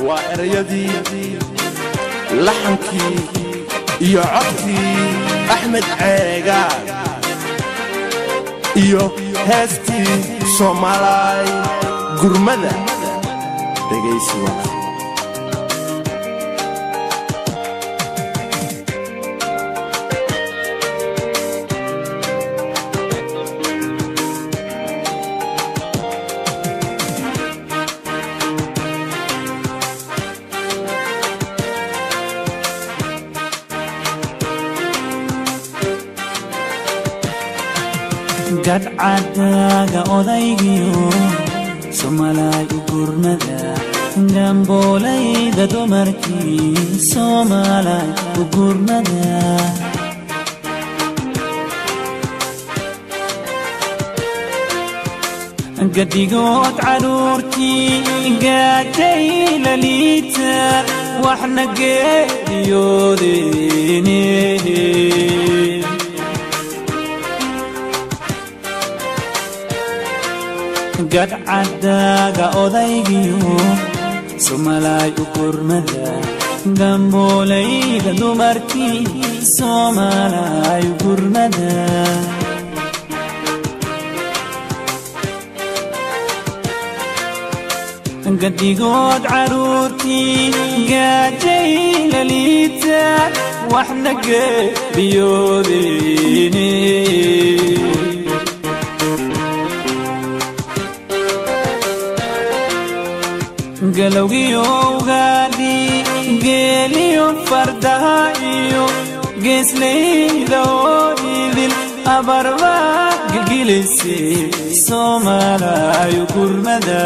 Waa erayadii, laxankii iyo codkii Axmed Ceegaag iyo heestii Soomaalay Gurmada. Dhegaysi wanaag. Gadhcadaaga odaygiyo Soomaalay u gurmada, gambolayda dumarkii, Soomaalay u gurmada. Gadigood caruurtii gaajay laliita, waxna geeriyoodeen. Gadhcadaaga odaygiyo Soomaalay u gurmada, gambolayda dumarkii, Soomaalay u gurmada. Gadigood caruurtii gaajay laliita, waxna geeriyoodeen. Galowgiyo ugaadhi, geeliyo fardaha iyo geeslayda oo idil abarba gilgilayse, Soomaalayo gurmada.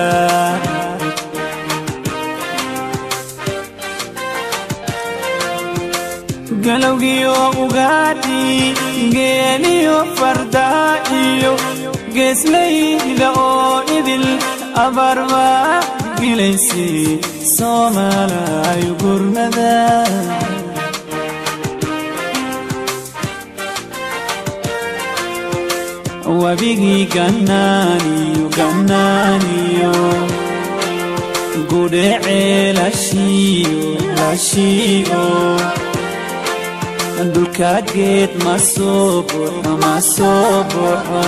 Galowgiyo ugaadhi, geeliyo fardaha iyo geeslayda oo idil abarba gilayse, Soomaalayo gurmada. Wabigii gannaaniyo gannaaniyo gudhece lashiyo lashiyo, dhulka geed ma soo buxo, ma soo buxo,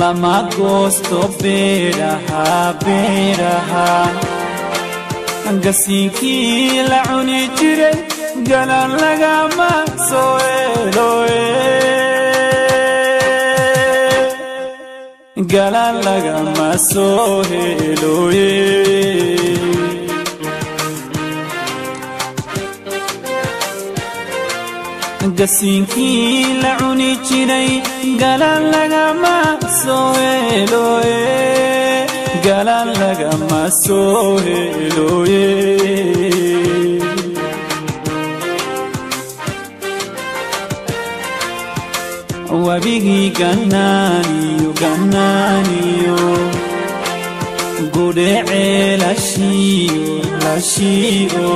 lama goosto beeraha beeraha. Gasiinkii la cuni jiray galan lagama soo helo, galan lagama soo heloye. Gasiinkii la cuni jiray galan lagama soo heloye, galan lagama soo heloye. Wabigii gannaaniyo gannaaniyo gudhece lashiyo lashiyo,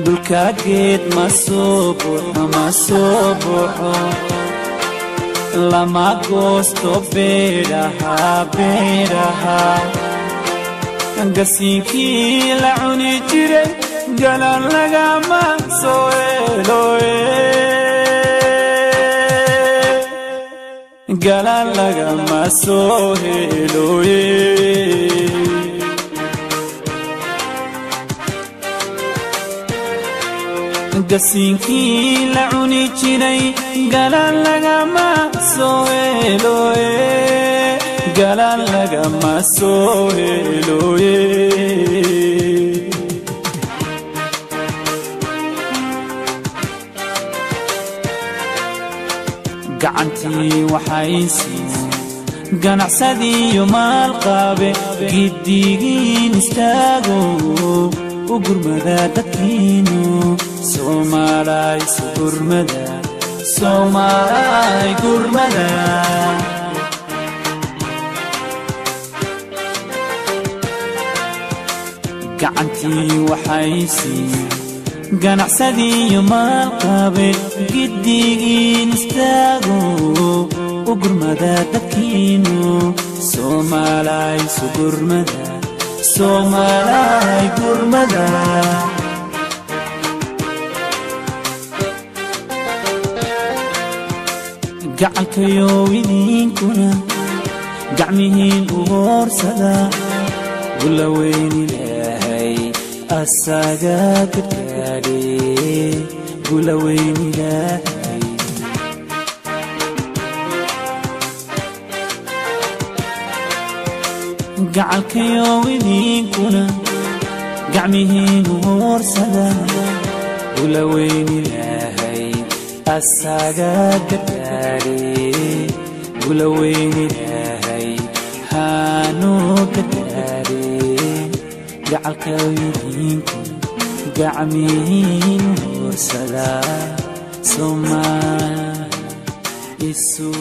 dhulka geed ma soo buxo, ma soo buxo, lama goosto beeraha beeraha. Gasiinkii la cuni jiray galan lagama soo heloye, galan lagama soo heloye. Gasiinkii la cuni jiray galan lagama soo heloye, galan lagama soo heloye. Gacantii waxaysiin ganacsadiiyo maalqaabe, giddigiin istaago u gurmada dadkiinu, Soomaalay su gurmada, Soomaalay gurmada. Gacantii waxay siin ganacsadiiyo maalqabe, giddigiin istaago u gurmada dadkiinu, Soomaalay su gurmada, Soomaalay gurmada. Gacalkayow idinkuna gacmihiin u hoorsada, gula weyn Ilaahay asaga gargaadhe, gula weyn Ilaahay. Gacalkayow idinkuna gacmihiin u hoorsada, gula weyn Ilaahay asaga gargaadhe, gula weyn Ilaahay haanoo gargaadhe. Gacalkayow idinkuna gacmihiin u hoorsada, Soomaal isu